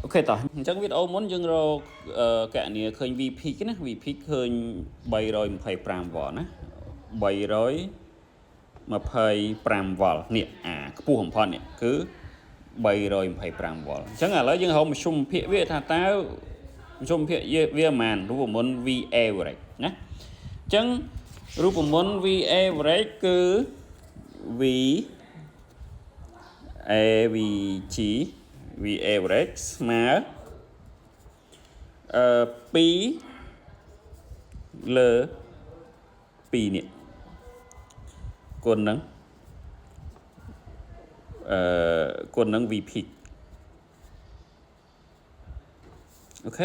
OK តោះអញ្ចឹងវីដេអូមុនយើងរកកណនីឃើញ V peak ណា V peak ឃើញ325វ៉ុលណា325វ៉ុលនេះអាខ្ពស់បំផុតនេះគឺ325វ៉ុលអញ្ចឹងឥឡូវយើងរកមធ្យមភាគវាថាតើមធ្យមភាគវាប៉ុន្មានរូបមន្ត V average ណាអញ្ចឹងរូបមន្ត V average គឺ V AVG V average ស្មើ2លើ2នេះគុណនឹងគុណនឹង V peak OK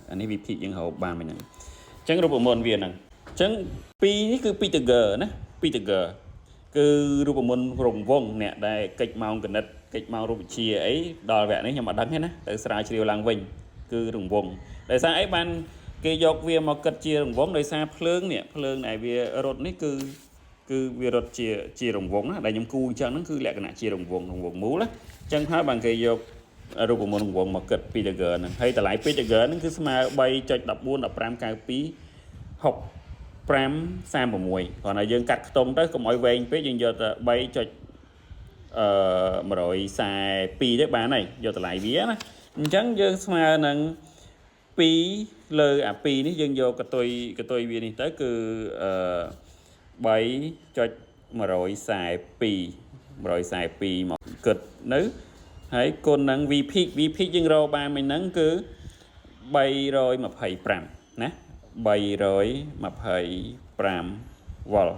អានេះ V peak យើងរកបានមិនហ្នឹងអញ្ចឹងរូបមន្តវាហ្នឹងអញ្ចឹង2នេះគឺ Pythagore ណា Pythagore គឺរូបមន្តរង្វង់អ្នកដែលកិច្ចម៉ោងគណិតកិច្ចម៉ោងរូបវិទ្យាអីដល់វគ្គនេះខ្ញុំអត់ដឹងទេណាទៅស្រាវជ្រាវឡើងវិញគឺរង្វង់ដោយសារអីបានគេយកវាមកគិតជារង្វង់ដោយសារភ្លើងនេះភ្លើងដែលវារត់នេះគឺវារត់ជារង្វង់ណាដែលខ្ញុំគូអញ្ចឹងហ្នឹងគឺលក្ខណៈជារង្វង់រង្វង់មូលណាអញ្ចឹងហើយបានគេយករូបមន្តរង្វង់មកគិត Pythagore ហ្នឹងហើយតម្លៃ Pythagore ហ្នឹងគឺស្មើ3.14 15 92 6 5 36គ្រាន់តែយើងកាត់ខ្ទង់ទៅកុំឲ្យវែងពេកយើងយកតែ3ចុចអឺ142ទៅបានហើយយកតម្លៃវាណាអញ្ចឹងយើងស្មើនឹង2លើអា2នេះយើងយកកតុយកតុយវានេះទៅគឺអឺ3.142 142មកគិតនៅហើយគុណនឹង V peak V peak យើងរកបានមិនហ្នឹងគឺ325ណា325វ៉ុល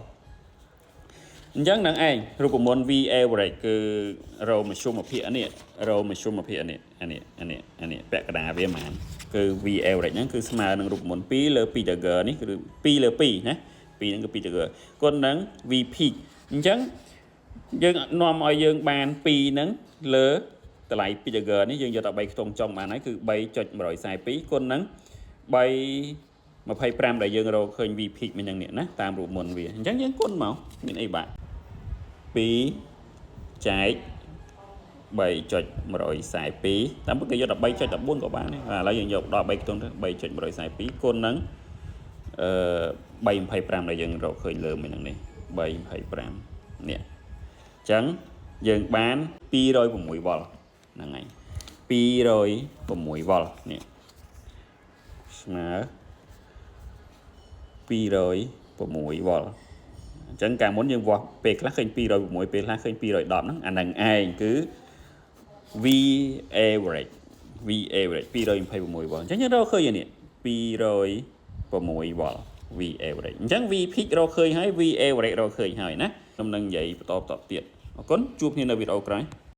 អញ្ចឹងនឹងឯងរូបមន្ត V average គឺរមធ្យមភាគនេះរមធ្យមភាគនេះអានេះអានេះអានេះពាក់កណ្ដាលវាហ្មងគឺ V average ហ្នឹងគឺស្មើនឹងរូបមន្ត2លើ Pythagore នេះគឺ2លើ2ណា2ហ្នឹងគឺ Pythagore គុណនឹង V peak អញ្ចឹងយើងនាំឲ្យយើងបាន2ហ្នឹងលើតម្លៃ Pythagore នេះយើងយកតែ3ខ្ទង់ចុងបានហើយគឺ3.142គុណនឹង3 25ដែលយើងរកឃើញ V peak មិញហ្នឹងនេះណាតាមរូបមន្តវាអញ្ចឹងយើងគុណមកមានអីបាក់2ចែក3.142តាមពិតគេយកដល់3.14ក៏បានដែរឥឡូវយើងយកដល់3ខ្ទង់ទៅ3.142គុណនឹងអឺ325ដែលយើងរកឃើញលើមិញហ្នឹងនេះ325នេះអញ្ចឹងយើងបាន206វ៉ុលហ្នឹងហើយ206វ៉ុលនេះស្មើ206វ៉ុលអញ្ចឹងកាលមុនយើងវាស់ពេលខ្លះឃើញ206ពេលខ្លះឃើញ210ហ្នឹងអាហ្នឹងឯងគឺ V average V average 226វ៉ុលអញ្ចឹងយើងរកឃើញនេះ206វ៉ុល V average អញ្ចឹង V peak រកឃើញហើយ V average រកឃើញហើយណាខ្ញុំនឹងនិយាយបន្តបន្តទៀតអរគុណជួបគ្នានៅវីដេអូក្រោយ។